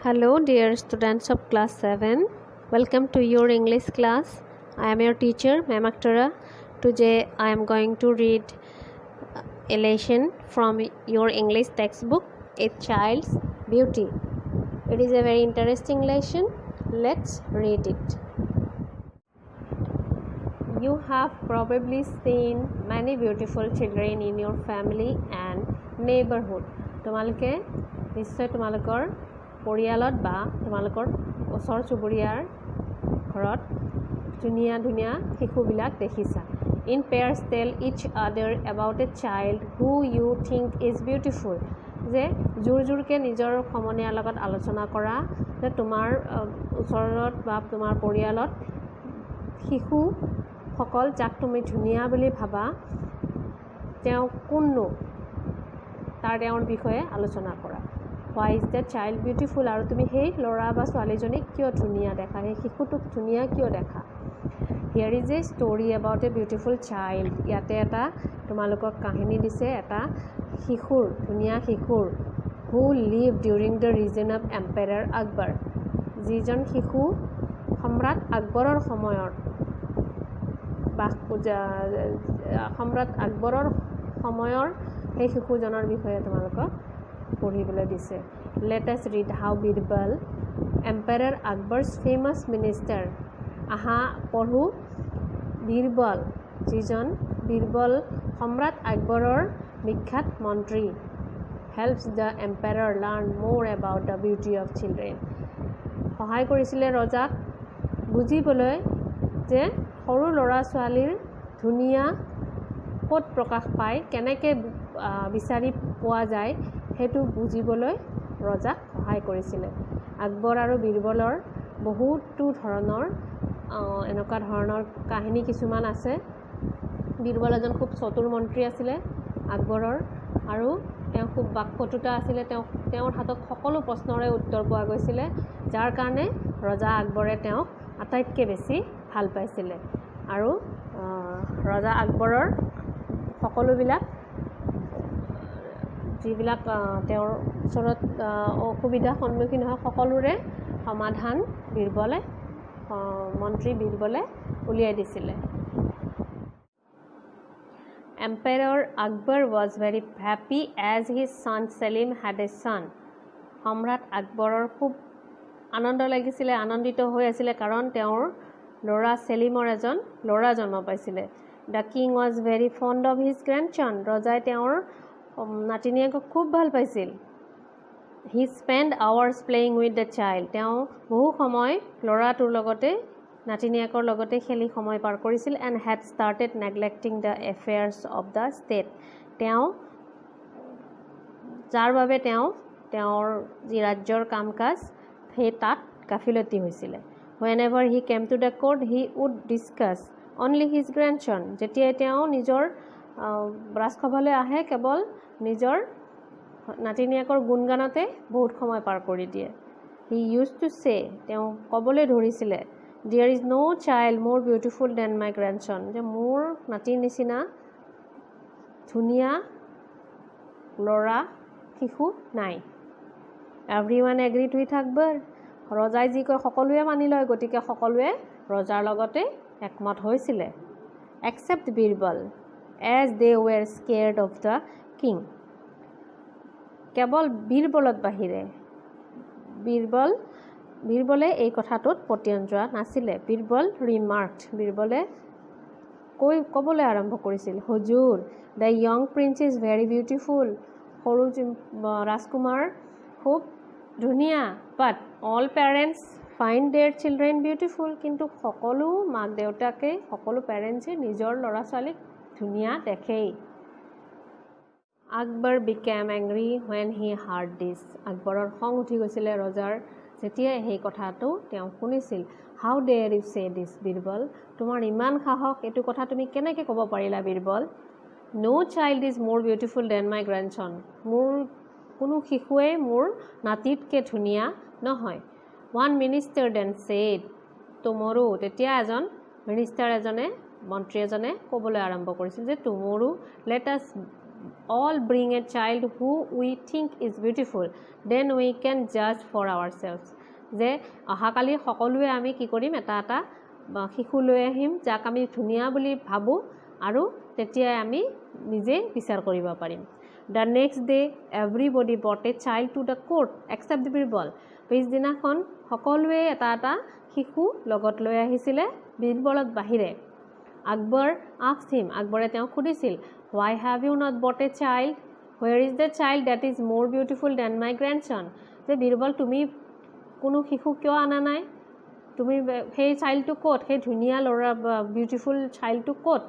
Hello, dear students of class 7. Welcome to your English class. I am your teacher, Ma'am Akhtara. Today, I am going to read a lesson from your English textbook, A Child's Beauty. It is a very interesting lesson. Let's read it. You have probably seen many beautiful children in your family and neighborhood. তোমালোকে নিশ্চয় তোমালোকৰ পৰিয়ালত বা তোমালোকৰ ওচৰ চুবুৰীয়াৰ ঘৰত ধুনীয়া ধুনীয়া শিশুবিলাক দেখিছা। In pairs, tell each other about a child who you think is beautiful. যে জোৰ জোৰকৈ নিজৰ সমনীয়াৰ লগত আলোচনা কৰা যে তোমাৰ ওচৰত বা তোমাৰ পৰিয়ালত শিশুসকল যাক তুমি ধুনীয়া বুলি ভাবা, তেওঁ কোননো, তেওঁৰ বিষয়ে আলোচনা কৰা। Why is the child beautiful? আৰু তুমি সেই ল'ৰা বা ছোৱালীজনীক কিয় ধুনীয়া দেখা, সেই শিশুটোক ধুনীয়া কিয় দেখা? Here is a story about a beautiful child. ইয়াতে এটা তোমালোকক কাহিনী দিছে এটা শিশুৰ, ধুনীয়া শিশুৰ, who lived during the reign of Emperor Akbar. যিজন শিশু সম্ৰাট আকবৰৰ সময়ত বাস সম্ৰাট আকবৰৰ সময়ৰ সেই শিশুজনৰ বিষয়ে তোমালোকক পঢ়িবলৈ দিছে। Let us read how Birbal, Emperor Akbar's famous minister, আহা পঢ়োঁ বীৰবল, যিজন বীৰবল সম্ৰাট আকবৰৰ বিখ্যাত মন্ত্ৰী, helps the emperor learn more about the beauty of children. সহায় কৰিছিলে ৰজাক বুজিবলৈ যে সৰু ল'ৰা ছোৱালীৰ ধুনীয়া ক'ত প্ৰকাশ পায়, কেনেকৈ বিচাৰি পোৱা যায়, সেইটো বুজিবলৈ ৰজাক সহায় কৰিছিলে। আকবৰ আৰু বীৰবলৰ বহুতো ধৰণৰ এনেকুৱা ধৰণৰ কাহিনী কিছুমান আছে। বীৰবল এজন খুব চতুৰ মন্ত্ৰী আছিলে আকবৰৰ আৰু তেওঁ খুব বাকপটুতা আছিলে। তেওঁৰ হাতত সকলো প্ৰশ্নৰে উত্তৰ পোৱা গৈছিলে, যাৰ কাৰণে ৰজা আকবৰে তেওঁক আটাইতকৈ বেছি ভাল পাইছিলে। আৰু ৰজা আকবৰৰ সকলোবিলাক যিবিলাক তেওঁৰ ওচৰত অসুবিধাৰ সন্মুখীন হয়, সকলোৰে সমাধান বীৰবলে, মন্ত্ৰী বীৰবলে উলিয়াই দিছিলে। Emperor Akbar was very happy as his son Selim had a son. সম্ৰাট আকবৰৰ খুব আনন্দ লাগিছিলে, আনন্দিত হৈ আছিলে, কাৰণ তেওঁৰ ল'ৰা চেলিমৰ এজন ল'ৰা জন্ম পাইছিলে। The king was very fond of his grandson. ৰজাই তেওঁৰ নাতিনীয়েকক খুব ভাল পাইছিল। He spent hours playing with the child. তেওঁ বহু সময় ল'ৰাটোৰ লগতে, নাতিনীয়েকৰ লগতে খেলি সময় পাৰ কৰিছিল, and had started neglecting the affairs of the state. তেওঁ যাৰ বাবে তেওঁ তেওঁৰ যি ৰাজ্যৰ কাম কাজ, সেই তাত গাফিলতি হৈছিলে। Whenever he came to the court, he would discuss only his grandson. যেতিয়াই তেওঁ নিজৰ ৰাজসভালৈ আহে, কেৱল নিজৰ নাতিনীয়েকৰ গুণগানতে বহুত সময় পাৰ কৰি দিয়ে। He used to say, তেওঁ ক'বলৈ ধৰিছিলে, "There is no child more beautiful than my grandson." যে মোৰ নাতিৰ নিচিনা ধুনীয়া ল'ৰা শিশু নাই। Everyone agreed with Akbar. ৰজাই যি কয় সকলোৱে মানি লয়, গতিকে সকলোৱে ৰজাৰ লগতে একমত হৈছিলে, except Birbal, as they were scared of the king. কেৱল বীৰবলত বাহিৰে। বীৰবলে এই কথাটোত পতিয়ন যোৱা নাছিলে। Birbal remarked, বীৰবলে ক'বলৈ আৰম্ভ কৰিছিল, "Huzur, the young prince is very beautiful." সৰু ৰাজকুমাৰ খুব ধুনীয়া। But all parents find their children beautiful. কিন্তু সকলো মাক দেউতাকে, সকলো পেৰেণ্টছে নিজৰ ল'ৰা ছোৱালীক ধুনীয়া দেখেই। Akbar became angry when he heard this. আকবৰৰ খং উঠি গৈছিলে ৰজাৰ, যেতিয়াই সেই কথাটো তেওঁ শুনিছিল। "How dare you say this, Birbal?" তোমাৰ ইমান সাহস, এইটো কথা তুমি কেনেকৈ ক'ব পাৰিলা Birbal? No child is more beautiful than my grandson. মোৰ কোনো শিশুৱে মোৰ নাতিতকৈ ধুনীয়া নহয়। One minister then said, tomorrow, তেতিয়া এজন মিনিষ্টাৰ এজনে, মন্ত্ৰী এজনে ক'বলৈ আৰম্ভ কৰিছিল যে tomorrow let us all bring a child who we think is beautiful. Then we can judge for ourselves. যে অহাকালি সকলোৱে আমি কি কৰিম, এটা এটা শিশু লৈ আহিম যাক আমি ধুনীয়া বুলি ভাবোঁ আৰু তেতিয়াই আমি নিজেই বিচাৰ কৰিব পাৰিম। The next day everybody brought a child to the court except Birbal. পিছদিনাখন সকলোৱে এটা এটা শিশু লগত লৈ আহিছিলে বীৰবলত বাহিৰে। Akbar asked him, আকবৰে তেওঁক সুধিছিল, "Why have you not brought a child? Where is the child that is more beautiful than my grandson?" যে বীৰবল, তুমি কোনো শিশু কিয় অনা নাই? তুমি সেই চাইল্ডটো ক'ত, সেই ধুনীয়া ল'ৰা, বিউটিফুল চাইল্ডটো ক'ত,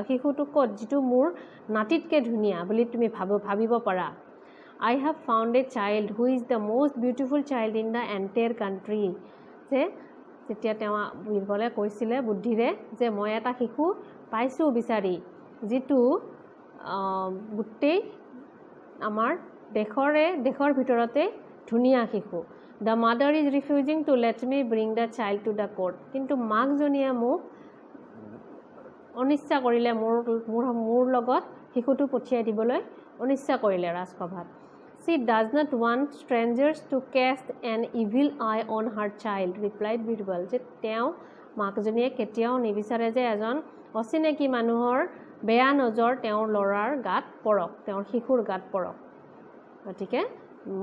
শিশুটো ক'ত যিটো মোৰ নাতিতকৈ ধুনীয়া বুলি তুমি ভাবিব পাৰা? "I have found a child who is the most beautiful child in the entire country." যে তেতিয়া তেওঁ বীৰবলে কৈছিলে বুদ্ধিৰে যে মই এটা শিশু পাইছোঁ বিচাৰি, যিটো গোটেই আমাৰ দেশৰ ভিতৰতে ধুনীয়া শিশু। "The mother is refusing to let me bring the child to the court." কিন্তু মাকজনীয়ে মোক অনিচ্ছা কৰিলে, মোৰ লগত শিশুটো পঠিয়াই দিবলৈ অনিচ্ছা কৰিলে ৰাজসভাত। "She does not want strangers to cast an evil eye on her child," replied Birbal. যে তেওঁ মাকজনীয়ে কেতিয়াও নিবিচাৰে যে এজন অচিনাকি মানুহৰ বেয়া নজৰ তেওঁৰ ল'ৰাৰ গাত পৰক, তেওঁৰ শিশুৰ গাত পৰক। গতিকে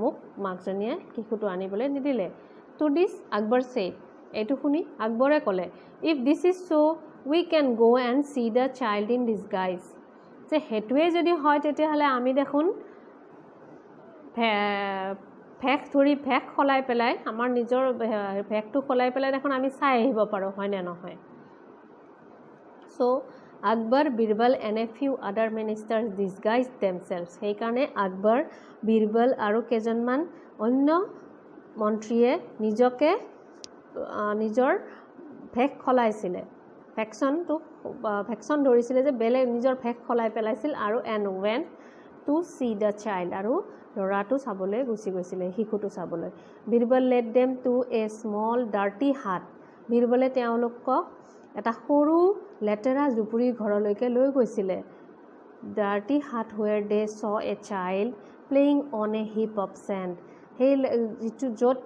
মোক মাকজনীয়ে শিশুটো আনিবলৈ নিদিলে। To this Akbar said, এইটো শুনি আকবৰে ক'লে, "If this is so, we can go and see the child in disguise." যে সেইটোৱে যদি হয়, তেতিয়াহ'লে আমি দেখোন ভেষ ধৰি, ভেষ সলাই পেলাই, আমাৰ নিজৰ ভেষটো সলাই পেলাই দেখোন আমি চাই আহিব পাৰোঁ, হয়নে নহয়? So Akbar, Birbal and a few other ministers disguised themselves. সেইকাৰণে আকবৰ, বীৰবল আৰু কেইজনমান অন্য মন্ত্ৰীয়ে নিজকে নিজৰ ভেষ সলাইছিলে, ভেকচন ধৰিছিলে যে বেলেগ নিজৰ ভেষ সলাই পেলাইছিল আৰু and went to see the child, আৰু ল'ৰাটো চাবলৈ গুচি গৈছিলে, শিশুটো চাবলৈ। Birbal led them to a small dirty hut. বীৰবলে তেওঁলোকক এটা সৰু লেতেৰা জুপুৰি ঘৰলৈকে লৈ গৈছিলে, dirty hut where they saw a child playing on a heap of sand. সেই যিটো য'ত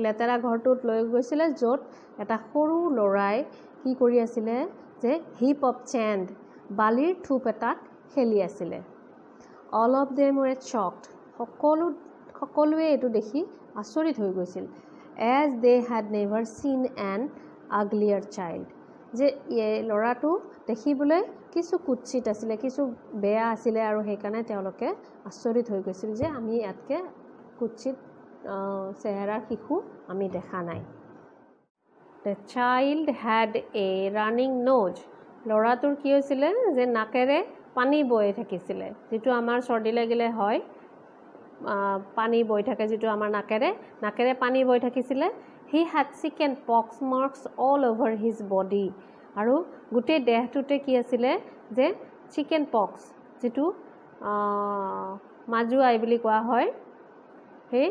লেতেৰা ঘৰটোত লৈ গৈছিলে, য'ত এটা সৰু ল'ৰাই কি কৰি আছিলে যে হিপ অফ চেণ্ড, বালিৰ থোপ এটাত খেলি আছিলে। All of them were shocked. সকলোৱে এইটো দেখি আচৰিত হৈ গৈছিল, as they had never seen an uglier child. যে এই ল'ৰাটো দেখিবলৈ কিছু কুৎসিত আছিলে, কিছু বেয়া আছিলে আৰু সেইকাৰণে তেওঁলোকে আচৰিত হৈ গৈছিল যে আমি ইয়াতকৈ কুৎসিত চেহেৰাৰ শিশু আমি দেখা নাই। The child had a running nose. ল'ৰাটোৰ কি হৈছিলে যে নাকেৰে পানী বৈ থাকিছিলে, যিটো আমাৰ চৰ্দি লাগিলে হয়, পানী বৈ থাকে যিটো আমাৰ নাকেৰে পানী বৈ থাকিছিলে। He had chicken pox marks all over his body. আৰু গোটেই দেহটোতে কি আছিলে যে চিকেন পক্স, যিটো মাজু আই বুলি কোৱা হয়, সেই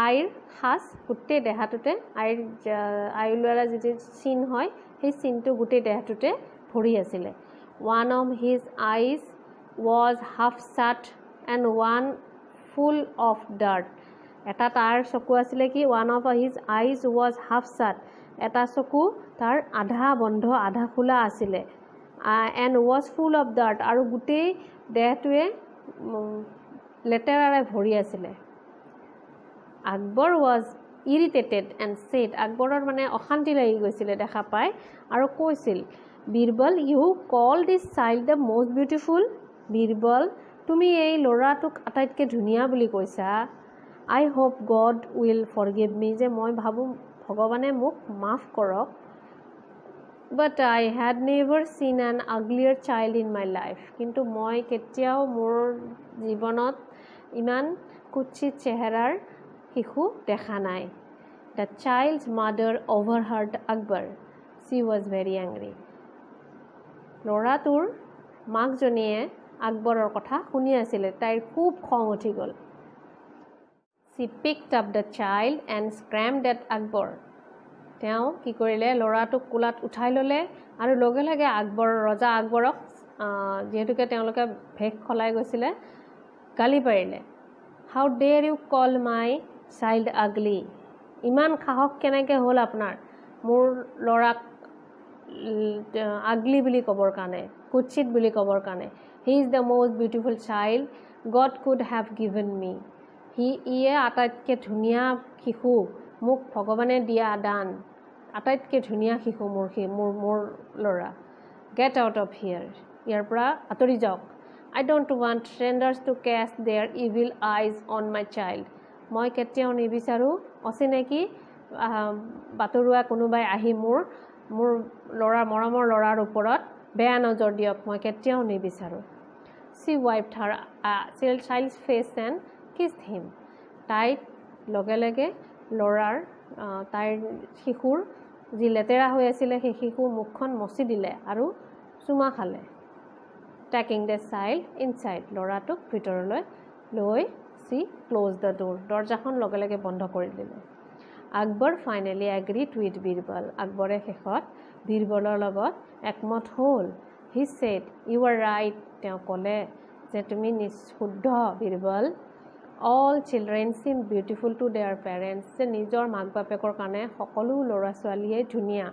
আইৰ সাঁচ গোটেই দেহাটোতে, আই ওলোৱাৰ যিটো চিন হয়, সেই চিনটো গোটেই দেহটোতে ভৰি আছিলে। One of his eyes was half shut and one full of dirt. এটা তাৰ চকু আছিলে কি, one of his eyes was half shut, এটা চকু তাৰ আধা বন্ধ আধা খোলা আছিলে, and was full of dirt, আৰু গোটেই দেহটোৱে লেতেৰাৰে ভৰি আছিলে। Akbar was irritated and said, আকবৰৰ মানে অশান্তি লাগি গৈছিলে দেখা পাই আৰু কৈছিল, "Birbal, you call this child the most beautiful? Birbal, তুমি এই ল'ৰাটোক আটাইতকৈ ধুনীয়া বুলি কৈছা? I hope God will forgive me, যে মই ভাবোঁ ভগৱানে মোক মাফ কৰক, but I had never seen an uglier child in my life. কিন্তু মই কেতিয়াও মোৰ জীৱনত ইমান কুৎসিত চেহেৰাৰ শিশু দেখা নাই। The child's mother overheard Akbar. She was very angry. ল'ৰাটোৰ মাকজনীয়ে আকবৰৰ কথা শুনি আছিলে। তাইৰ খুব খং উঠি গ'ল। She picked up the child and screamed at Akbar. তেওঁ কি কৰিলে, ল'ৰাটোক কোলাত উঠাই ল'লে আৰু লগে লগে আকবৰ, ৰজা আকবৰক যিহেতুকে তেওঁলোকে ভেষ সলাই গৈছিলে, গালি পাৰিলে। "How dare you call my child ugly?" ইমান সাহস কেনেকৈ হ'ল আপোনাৰ মোৰ ল'ৰাক আগলি বুলি ক'বৰ কাৰণে, কুৎসিত বুলি ক'বৰ কাৰণে? "He is the most beautiful child God could have given me." ইয়ে আটাইতকৈ ধুনীয়া শিশু, মোক ভগৱানে দিয়া দান, আটাইতকৈ ধুনীয়া শিশু মোৰ সি মোৰ মোৰ ল'ৰা। "Get out of here." ইয়াৰ পৰা আঁতৰি যাওক। "I don't want strangers to cast their evil eyes on my child." মই কেতিয়াও নিবিচাৰোঁ অচিনাকি বাটৰুৱা কোনোবাই আহি মোৰ ল'ৰা, মৰমৰ ল'ৰাৰ ওপৰত বেয়া নজৰ দিয়ক, মই কেতিয়াও নিবিচাৰোঁ। She wiped her child's face and kissed him. তাই লগে লগে ল'ৰাৰ, তাইৰ শিশুৰ যি লেতেৰা হৈ আছিলে, সেই শিশুৰ মুখখন মচি দিলে আৰু চুমা খালে। Taking the child inside, ল'ৰাটোক ভিতৰলৈ লৈ, she closed the door, দৰ্জাখন লগে লগে বন্ধ কৰি দিলে। Akbar finally agreed with Birbal. আকবৰে শেষত বীৰবলৰ লগত একমত হ'ল। He said, "You are right." তেওঁ ক'লে যে তুমি শুদ্ধ Birbal. "All children seem beautiful to their parents." যে নিজৰ মাক বাপেকৰ কাৰণে সকলো ল'ৰা ছোৱালীয়ে ধুনীয়া।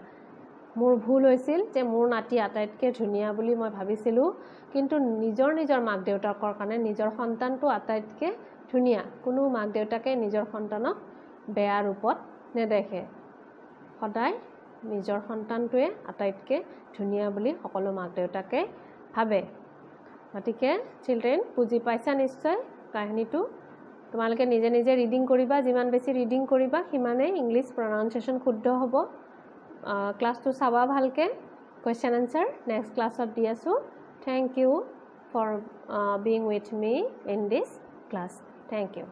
মোৰ ভুল হৈছিল যে মোৰ নাতি আটাইতকৈ ধুনীয়া বুলি মই ভাবিছিলোঁ, কিন্তু নিজৰ নিজৰ মাক দেউতাকৰ কাৰণে নিজৰ সন্তানটো আটাইতকৈ ধুনীয়া। কোনো মাক দেউতাকে নিজৰ সন্তানক বেয়া ৰূপত নেদেখে। সদায় নিজৰ সন্তানটোৱে আটাইতকৈ ধুনীয়া বুলি সকলো মাক দেউতাকে ভাবে। গতিকে চিলড্ৰেন, বুজি পাইছা নিশ্চয় কাহিনীটো। তোমালোকে নিজে নিজে ৰিডিং কৰিবা। যিমান বেছি ৰিডিং কৰিবা, সিমানেই ইংলিছ প্ৰনাউন্সিয়েশ্যন শুদ্ধ হ'ব। ক্লাছটো চাবা ভালকৈ। কুৱেশ্যন এনচাৰ নেক্সট ক্লাছত দি আছোঁ। Thank you for being with me in this class. Thank you.